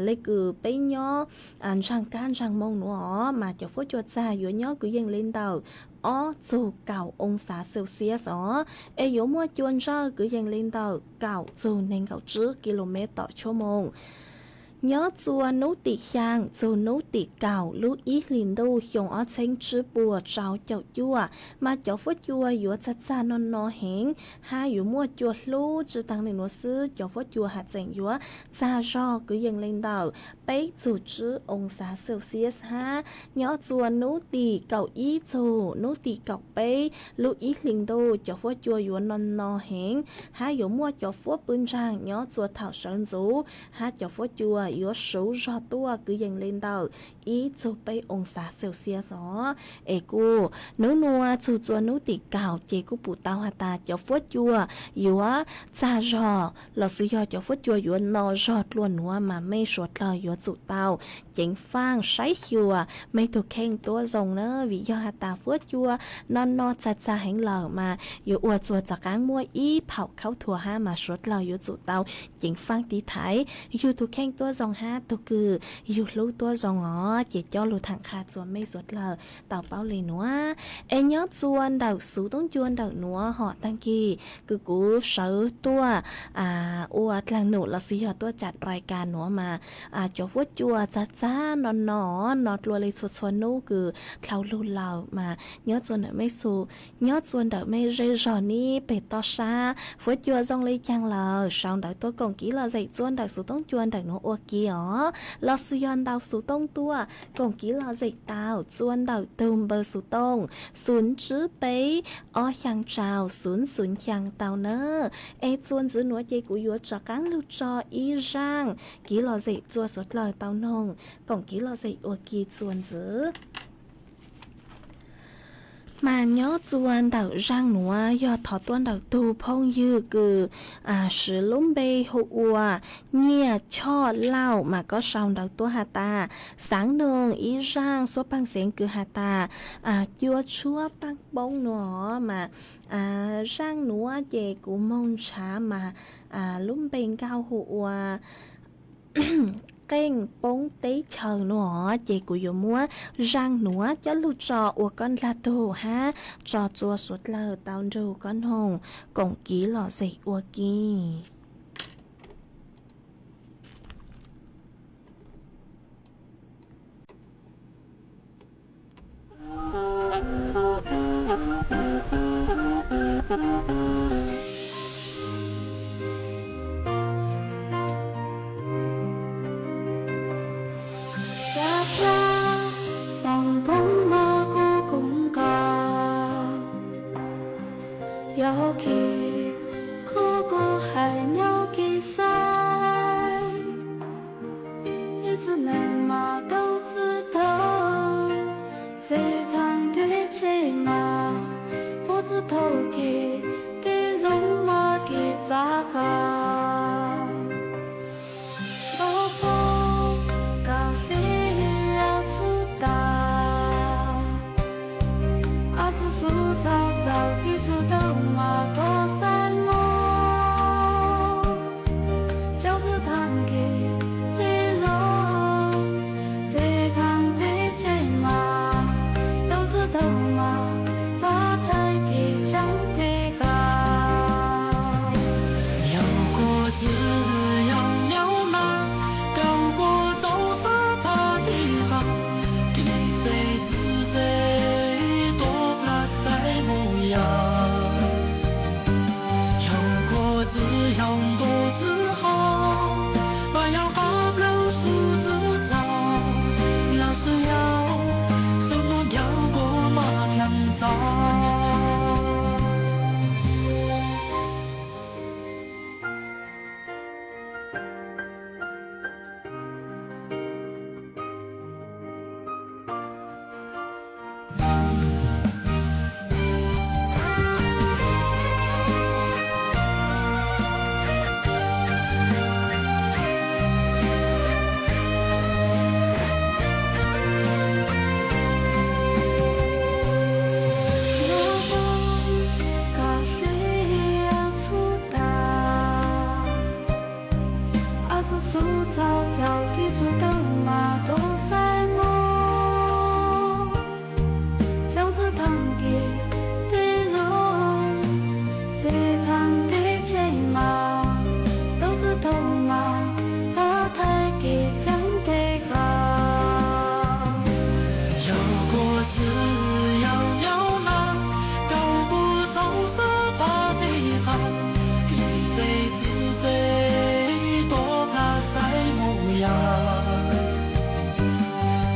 le kws peb nyob ntsaag kab ntsaag moo nuav os, mas cov fuab cua txag yuav nyob kwv yees le ntawm ob txug kaum oo xav Celsius os, es yuav muaj cua ntsawj kwv yees le ntawm kaum txug neeg nkaum tsib kilomev tom tshuab moos. Nyob txua nub tim xyaa txug nub tim kaum lub ib hlis ntuj xyoo ob txheeb tsib puas rau caum cuaj, mas cov fuab cua yuav txag txag no no heev, hab yuav muaj cua hlub. Tsi taag le nuav xwb, cov fuab cua has txeem yuav txag zog kwv yees le ntawm peb txug tsib oo xav Celsius hab. Nyob txua nub tim kaum ib txug nub tim kaum peb lub ib hlis ntuj cov fuab cua yuav no no heev, hab yuav muaj cov fuab pw ntsaag nyob txua thaum sawv ntxuv, hab cov fuab cua yuav suv zog tuaj kwv yees le ntawm ib txug peb oo xav Celsius os. Es kuj nub nuav txug txua nub tim kaum ces kuj pum tau has tas cov fuab cua yuav txag zog lossis yog cov fuab cua yuav no zog dlua nuav mas mej suav dlawg yuav tsum tau ceev faaj saib xyuas mej tug kheej tuab zoo na, vim yog has tas fuab cua no no txag txag heev lawm mas yuav ua txua tov qaab muaj ib phaum khaub thuas hab mas suav dlawg yuav tsum tau ceev faaj tiv thaiv yug tug kheej tuab zoo hab tug kws yug hlub tuab zoo os. Ces coj lug tham qha txua mej suav dlawg tau paub le nuav. Es nyob txua ntawm xuv toob ncua ntawm nuav hom taag kis kws kuv sawv tuaj ua dlaag num lossis yog tuaj tsaam rai kas nuav mas cov fuab cua txag txag no no no dlua le txhua txhua nub kws dlhau lug lawm mas nyob txua ntawm mej xu, nyob txua ntawm mej zej zog nib peg toj sab fuab cua zoo le caag lawm sau ntawv tuaj koom kev lom zem txua ntawm xuv toob ncua ntawm nuav ua ke os, lossis yog ntau xuv toob tuaj koom kev lom zem tau txua ntawm tug npawb xuv toob xu ntsib peb ob xyaa rau xu xu xyaa tau na. Es txua ntxiv nuav ces kuv yuav rov qaab lug tso ib zaaj kev lom zem txua suav dlawg tau noog koom kev lom zem ua ke txua ntxiv. Mas nyob txua ntawm zaj nuav yog thov tuaj ntawm tug phooj ywg kws siv lub npe hu ua Nyiaj Choj Lauj, mas koj sau ntawv tuaj has tas xaav noog ib zaj suab paag xeev kws has tas Cua Tshuab Paaj Poob nuav. Mas zaj nuav ces kuv moog ntshav mas lub npe nkauj hu ua Qeej Poob Teb Chaws nuav, ces kuv yuav muab zaj nuav coj lug tso ua koj ndlag tug hab tso txua suav dlawg tau nrug koj noog koom kiv lom zem ua ke. Tsa dlab paaj poob mas kuv koom kawg, yog kis kuv kuv hais nyob kis xaiv. Ib txwm neeg mas tau txwv tau, txij thaaj teb chaws mas puab txwv tau kis, teb zoo mas kis txav kawg. Ntaub poob kav xij txhub tas, ab txwv xub txhab txaus kis txhub tau mas tuaj xaiv moog. Cov txwv thaaj kis teb zoo, txij thaaj teb chaws mas tau txwv tau mas, pab thaij kis tsaab teg kawg. Yog kuv txwv yog nyaub nag, kaw kuv txaus sab tag teg qab, kis txij txwv txij tuaj plag xaiv moog yog. Yog kuv txwv yog ntuj txwv hov, pab yog qab plawg xub txwv txhab, lawm xwb yog, xub ntuj ncaus kuv mas dlaag txaus. Ntaub poob kav xij txhub tas, ab txwv xub txhab txaus kis txhub tau mas tuaj xaiv moog. Cov txwv thaaj kis teb zoo, txij thaaj teb chaws mas tau txwv tau mas, pab thaij kis tsaab teg qab. Yog kuv txwv yog nyaub nag, kaw kuv txaus sab tag teg qab, kis txij txwv txij tuaj plag xaiv moog yog.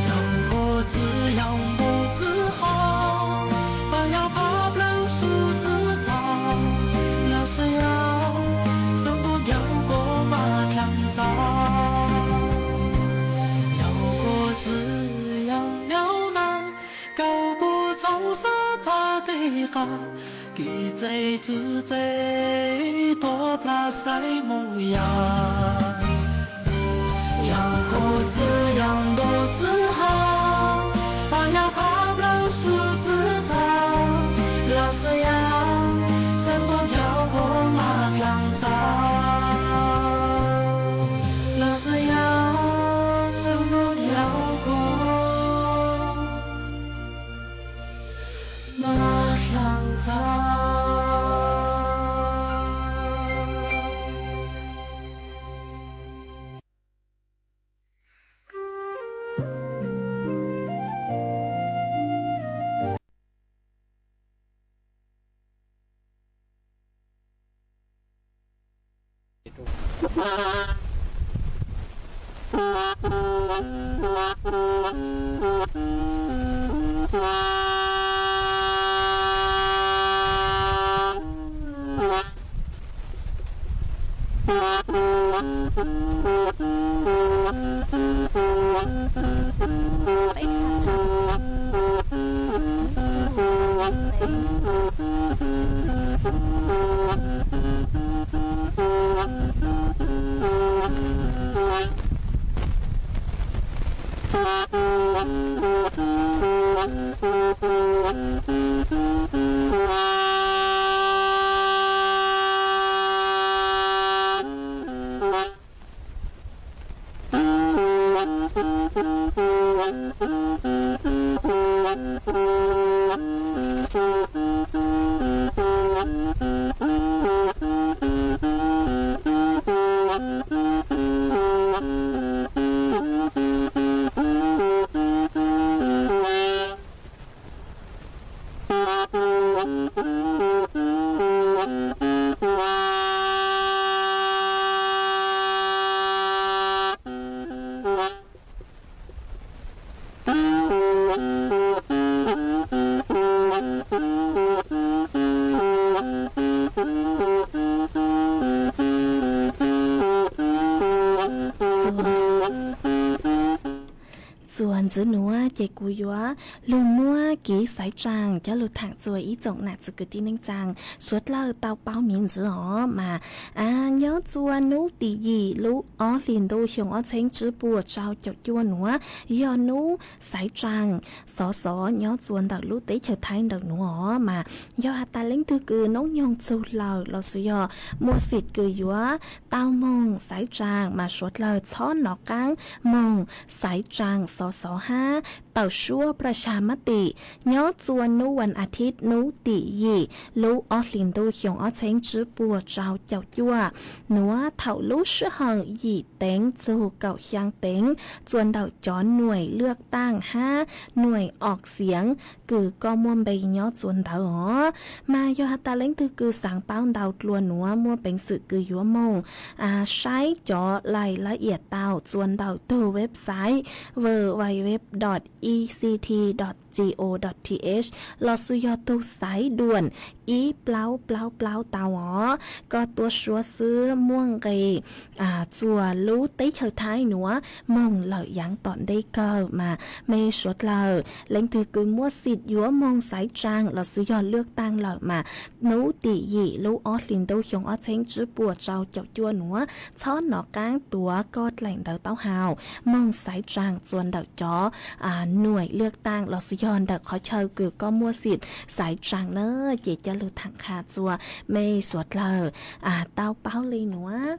Yog kuv txwv yog ntuj txwv hov, pab yog qab plawg xub txwv txhab, lawm xwb yog, xub ntuj ncaus kuv mas dlaag txaus. Yog kuv txwv yog nyaub nag, kaw kuv txaus sab tag teg qab, kis txij txwv txij tuaj plag xaiv moog yog. Yog kuv txwv yog ntuj txwv hov, pab yog qab plawg xub txwv txhab, lawm xwb yog, xub ntuj ncaus kuv mas dlaag txaus. Lawm xwb yog, xub ntuj ncaus kuv mas dlaag txaus. Txuas ntxiv nuav ces kuv yuav lug muab kev xaiv tsaa coj lug thaam txug ib tsoom nam txiv kwv tij neej tsaa suav dlawg tau paub miv ntsis os mas, nyob txuas nub tim yim lub ob hlis ntuj xyoo ob txheeb tsib puas rau caum cuaj nuav yog nub xaiv tsaa xov xov nyob txuas ntawm lub teb chaws Thaib ntawm nuav os mas, yog has tas leej twg kws noob nyoog txug lawm lossis yog muaj xim kws yuav tau moog xaiv tsaa mas suav dlawg txhob nov qaab moog xaiv tsaa xov xov hab tawm suab plas xas mab tim nyob txuas nub vas a thib nub tim yim lub ob hlis ntuj xyoo ob txheeb tsib puas rau caum cuaj nuav thaum lub sij hawm yim teev txug kaum xyaa teev txuas ntawm cov nuaim lwaj taaj hab nuaim oos xiav kws koj muaj npe nyob txuas ntawd os. Mas yog has tas leej twg kws xaav paub ntau dlua nuav muaj peev xwm kws yuav moog saib cov lais lab iam tau txuas ntawm tug website www dot ect dot co dot th lossis yog tug xaiv duam ib plaub plaub plaub tau os. Koj tuab suab xwb muaj nqis txuas lub teb chaws Thaib nuav moog lawm yaav tom ntej kawg mas mej suav dlawg leej twg kws muaj xim yuav moog xaiv tsaa lossis yog lwaj taaj lawm mas nub tim yim lub ob hlis ntuj xyoo ob txheeb tsib puas rau caum cuaj nuav txhob nov qaab tuav koj dlaim ntawv taub hau moog xaiv tsaa txuas ntawm cov nuaim lwaj taaj lossis yog ntawm qhov chaw kws koj muaj xim xaiv tsaa na. Ces coj lug thaam qha txuas mej suav dlawg tau paub li nuav.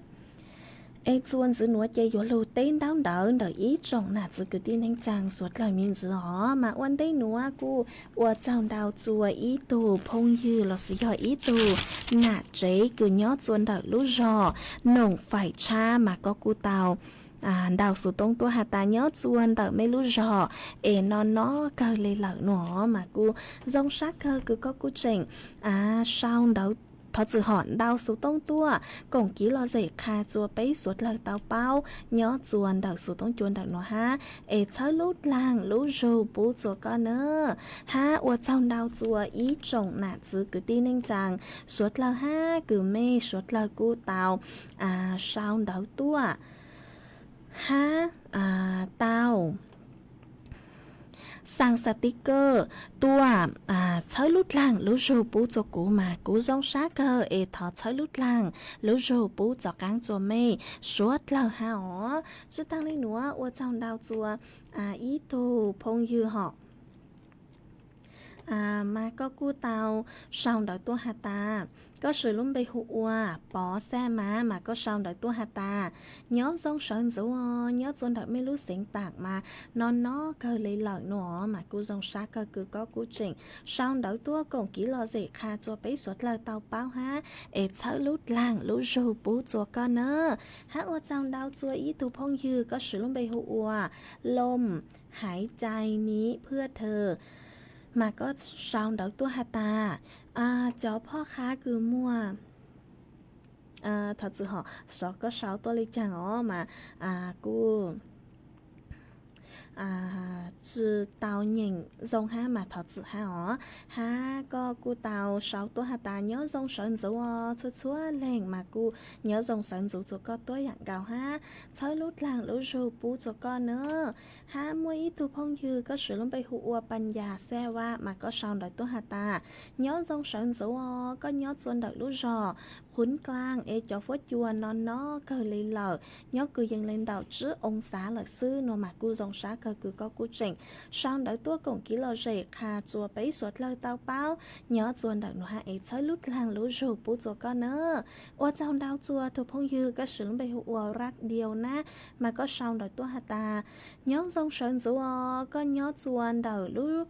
Es txuas ntxiv nuav ces yuav lug teb ntaub ntawv ntawm ib tsoom nam txiv kwv tij neej tsaa suav dlawg miv ntsis os mas ua ntej nuav kuj ua tsaug ntau txuas ib tug phooj ywg lossis yog ib tug nam tsev kws nyob txuas ntawm lub zog Noom Faim Tshab mas koj kuj tau ntau xuv toob tuaj has tas nyob txuas ntawm mej lub zog es no no kawg li lawm nuav mas kuj zoo sab kawg kws koj kuj tseem sau ntawv thov txwm hom ntau xuv toob tuaj koom kev lom zem qha txuas peb suav dlawg tau paub nyob txuas ntawm xuv toob cua ntawm nuav hab es txhawb lub dlaag lub zug pub txuas koj na. Hab ua tsaug ntau txuas ib tsoom nam txiv kwv tij neej tsaa suav dlawg hab kws mej suav dlawg kuj tau sau ntawv tuaj hab tau xaa xav tiv kawj tuaj txhawb lub dlaag lub zug pub txuas kuv mas kuv zoo sab kawg es thov txhawb lub dlaag lub zug pub txuas qaab txuas mej suav dlawg hab os. Tsi taag le nuav ua tsaug ntau txuas ib tug phooj ywg hom mas koj kuj tau sau ntawv tuaj has tas koj swm lub npe hu ua Pov Xaj Mab mas koj sau ntawv tuaj has tas nyob zoo sawv ntxuv os, nyob txuas ntawm mej lub xeev taam mas no no kawg li lawm nuav mas kuj zoo sab kawg kws koj kuj tseem sau ntawv tuaj koom kev lom zem qha txuas peb suav dlawg tau paub hab es txhawb lub dlaag lub zug pub txuas koj na. Hab ua tsaug ntau txuas ib tug phooj ywg koj swm lub npe hu ua Loos Haiv Cai Niv Phwj Thw mas koj sau ntawv tuaj has tas cov phoj qhab kws muag thov txwm hom sov koj sau tuaj le caag os mas kuj tsi tau nyeem zoo hab mas thov txwm hab os. Hab koj kuj tau sau tuaj has tas nyob zoo sawv ntxuv os, txhua txhua leeg mas kuj nyob zoo sawv ntxuv txuas koj tuab yaam nkaus hab txhawb lub dlaag lub zug pub txuas koj na. Hab muaj ib tug phooj ywg koj swm lub npe hu ua Paj Yas Xaj Vaj mas koj sau ntawv tuaj has tas nyob zoo sawv ntxuv os, koj nyob txuas ntawm lub zog Qhuv Nklaaj es cov fuab cua no no kawg li lawm, nyob kws yeej li ntawm tsib oo xav lawm xwb no mas kuj zoo sab kawg kws koj kuj tseem sau ntawv tuaj koom kev lom zem qha txuas peb suav dlawg tau paub nyob txuas ntawm nuav hab es txhawb lub dlaag lub zug pub txuas koj na. Ua tsaug ntau txuas tug phooj ywg koj siv lub npe hu ua Rak Diau na, mas koj sau ntawv tuaj has tas, nyob zoo sawv ntxuv os, koj nyob txuas ntawm lub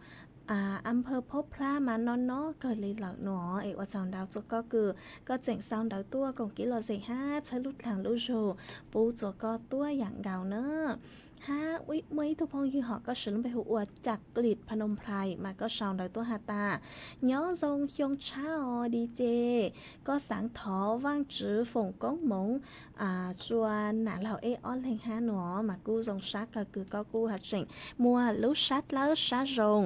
a phab Phob Plab mas no no kawg li lawm no es ua tsaug ntau txuas koj kws koj tseem sau ntawv tuaj koom kev lom zem hab txhawb lub dlaag lub zug pub txuas koj tuab yaam nkaus na. Hab muaj ib tug phooj ywg hom koj siv lub npe hu ua Cam Klim Phnom Penh mas koj sau ntawv tuaj has tas, nyob zoo xyoo tshab os di ces, koj xaav thov Vaajtswv foom koob moov rua nam laug eb ob leeg hab no mas kuj zoo sab kawg kws koj kuj has tseem muaj lub sab dlawb sab zoo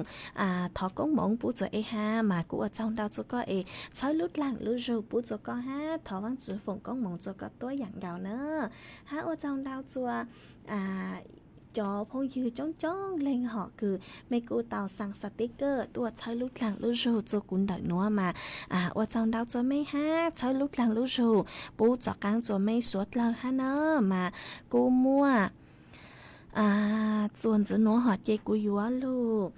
thov koob moov pub txuas eb hab mas kuj ua tsaug ntau txuas koj es txhawb lub dlaag lub zug pub txuas koj hab thov Vaajtswv foom koob moov txuas koj tuab yaam nkaus na. Hab ua tsaug ntau txuas cov phooj ywg coob coob leej hom kws mej kuj tau xaa xas teb kawj tuaj txhawb lub dlaag lub zug txuas kuv ntawm nuav mas ua tsaug ntau txuas mej hab txhawb lub dlaag lub zug pub txuas qaab txuas mej suav dlawg hab na. Mas kuj muaj txuas ntxiv nuav hom ces kuv yuav lug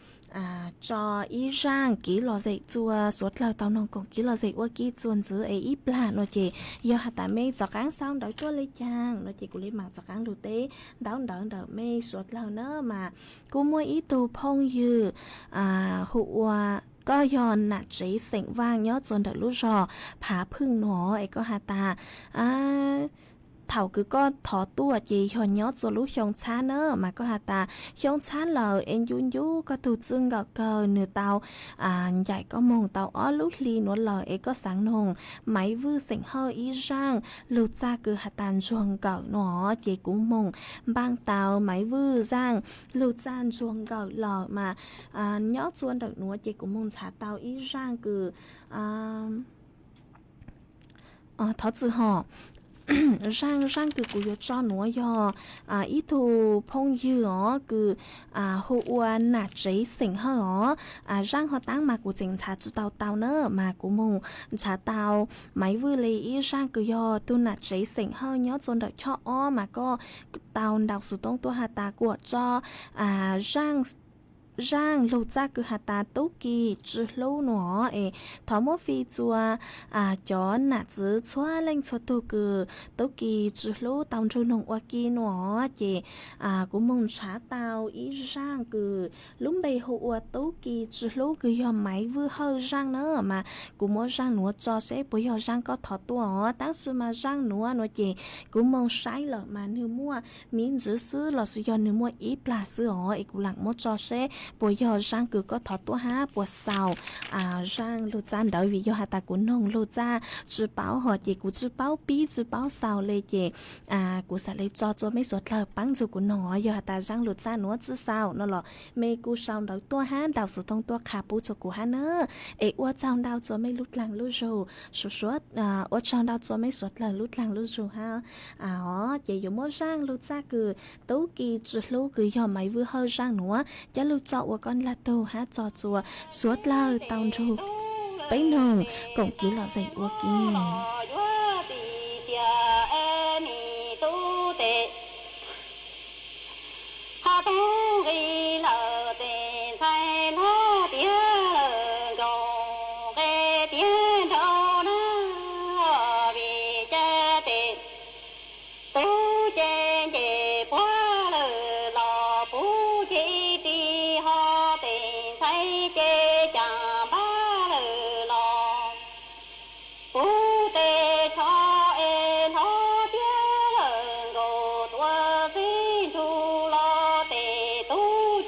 tso ib zaaj kev lom zem txuas suav dlawg tau noog koom kev lom zem ua ke txuas ntxiv es ib plag no ces yog has tas mej txuas qaab sau ntawv tuaj le caag no ces kuv le maam txuas qaab lug teb ntau ntawv ntawm mej suav dlawg na. Mas kuj muaj ib tug phooj ywg hu ua, koj yog nam tsev xeem Vaaj nyob txuas ntawm lub zog Phav Phwj nuav es koj has tas thaum kws koj thov tuaj ces yog nyob txuas lub xyoo txhab na mas koj has tas xyoo txhab lawm es ncu ncu koj tug txwj nkawm kawg nwg tau ncaim koj moog tau ob lub hli nuav lawm es koj xaav noog Maiv Vwj xeem Hawj ib zaaj lug txaj kws has tas ntsuag nkawm no ces kuv moog npaaj tau Maiv Vwj zaaj lug txaj ntsuag nkawm lawm mas nyob txuas ntawm nuav ces kuv moog ntxhaav tau ib zaaj kws thov txwm hom zaaj zaaj kws kuv yuav tso nuav yog ib tug phooj ywg os kws hu ua nam tsev xeem Hawj os. Zaaj ho taab mas kuv tseem ntxhaav tsi tau tau na mas kuv moog ntxhaav tau Maiv Vwj le ib zaaj kws yog tug nam tsev xeem Hawj nyob txuas ntawm chob ob mas koj tau ntaus xov tooj tuaj has tas kuas tso zaaj lug txaj kws has tas tub ki tsi hlub no es thov muab fij txuas cov nam txiv txhua leej txhua tug kws tub ki tsi hlub tau nrug noog ua ke no ces kuv moog ntxhaav tau ib zaaj kws lub npe hu ua tub ki tsi hlub kws yog Maiv Vwj Hawj zaaj na mas kuv muab zaaj nuav tso seb puas yog zaaj koj thov tuaj os. Tab sis mas zaaj nuav no ces kuv moog saib lawm mas nwg muaj miv ntxwv xwb los sis yog nwg muaj ib plag xwb os es kuv laam muab tso seb puas yog zaaj kws koj thov tuaj hab puas xaus zaaj lug txaj ntawd vim yog has tas kuv noog lug txaj tsi paub hos ces kuv tsi paub pib tsi paub xaus le ces kuv xaav le tso txuas mej suav dlawg paab txug kuv noog os yog has tas zaaj lug txaj nuav tsi xaus no los mej kuj sau ntawv tuaj hab ntaus xov tooj tuaj qha pub txuas kuv hab na. Es ua tsaug ntau txuas mej lub dlaag lub zug suav suav ua tsaug ntau txuas mej suav dlawg lub dlaag lub zug hab os ces yuav muab zaaj lug txaj kws tub ki tsi hlub kws yog Maiv Vwj Hawj zaaj nuav coj lug tso ua koj nlaag tug hab tso txuas suav dlawg tau nrug peb noog koom kev lom zem ua ke. Hab tub nqi lawm tes ntxhais hlob tiav lawm nkaus nqe tiav nraug na, vim cas tes tub ces nce puab lawm los puv ces ib ri ho tes ntxhais ces caag npab lawm los puv tes tsho es hlob tiav lawm nkaus tuav txij nrug los tes tub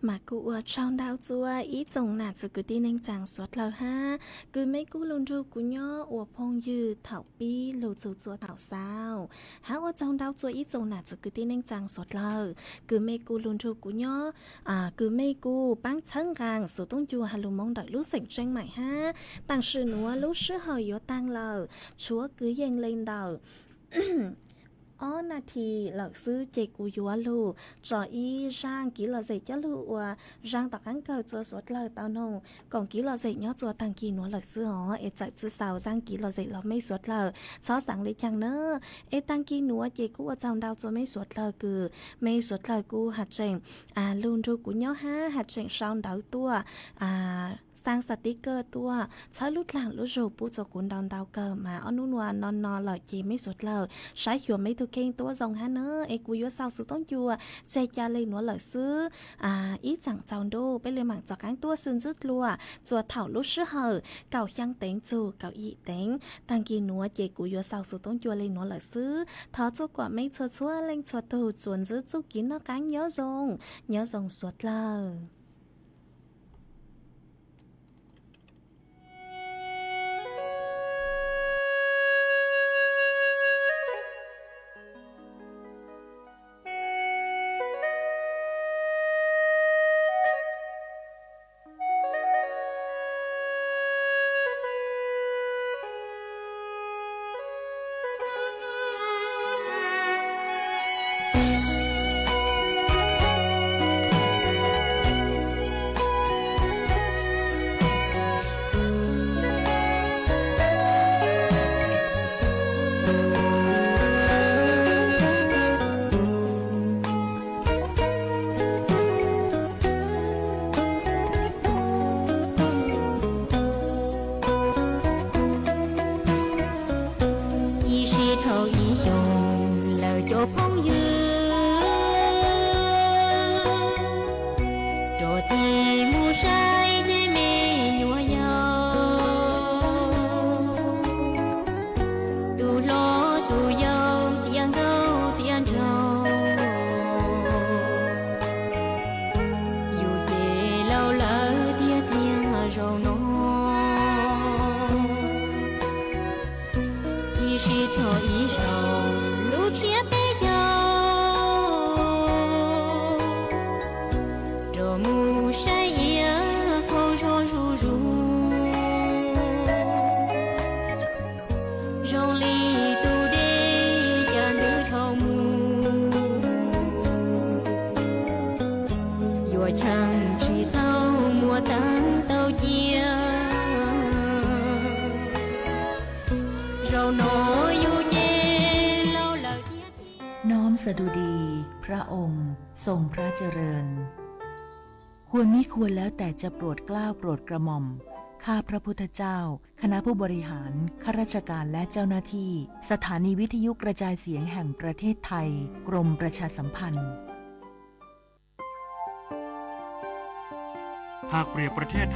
Mas kuv ua tsaug ntau txua ib tsoom nam txiv kwv tij neej tsaa suav dlawg hab kws mej kuj lug nrug kuv nyob ua phooj ywg thaum pib lug txug txua thaum xaus. Hab ua tsaug ntau txua ib tsoom nam txiv kwv tij neej tsaa suav dlawg kws mej kuj lug nrug kuv nyob, kws mej kuj paab txhawb nqaa Xuv Toob Ncua has lug Moob ntawm lub xeem Tseej Maim hab taam sim nuav lub sij hawm yuav taag lawm, tshuav kwv yees le ntawm ob nas this lawm xwb ces kuv yuav lug tso ib zaaj kiv lom zem coj lug ua zaaj tom qaab kawg txua suav dlawg tau noog koom kiv lom zem nyob txua taag kis nuav lawm xwb os. Es txawm tsi xaus zaaj kiv lom zem los mej suav dlawg txhob xaav le caag na. Es taag kis nuav ces kuj ua tsaug ntau txua mej suav dlawg kws mej suav dlawg kuj has tseem lug nrug kuv nyob hab has tseem sau ntawv tuaj, xaa xas tiv kawg tuaj, txhawb lub dlaag lub zug pub txua kuv ntau ntau kawg mas ob nub nuav no no lawm ces mej suav dlawg saib xyuas mej tug kheej tuab zoo hab na. Es kuv yuav xaus Xuv Toob Ncua tseg ca le nuav lawm xwb. Ib tsaam txaus ntuj peb le maam txuas qaab tuab xwb ntxwb dlua txua thaum lub sij hawm kaum xyaa teev txug kaum yim teev. Taag kis nuav ces kuv yuav xaus Xuv Toob Ncua le nuav lawm xwb. Thov txua kuam mej txhua txhua leej txhua tug txuas ntxwb txuj kev noj qaab nyob zoo, nyob zoo suav dlawg. Ib sij thaum ib xyoos lawv cov phooj ywg rov tig mus saib tej me nyuam yaus, tus hlob tus yau tiav nkauj tiav nraug, yus ces laus lawm tiag tiag zaum no. Ib sij txog ib zaug lub tsiab peb caug rov mus saib iav qhau zog zuj zus, zoo li tus dej ca ntws dhau mus, yuav cheem tsis tau muaj teeb tau cia. Zaum no yus ces laus lawm tiag tiag.น้อมสดุดีพระองค์ทรงพระเจริญ ควรมิควรแล้วแต่จะโปรดเกล้าโปรดกระหม่อม ข้าพระพุทธเจ้า คณะผู้บริหาร ข้าราชการและเจ้าหน้าที่ สถานีวิทยุกระจายเสียงแห่งประเทศไทย กรมประชาสัมพันธ์ หากเปรียบประเทศไทย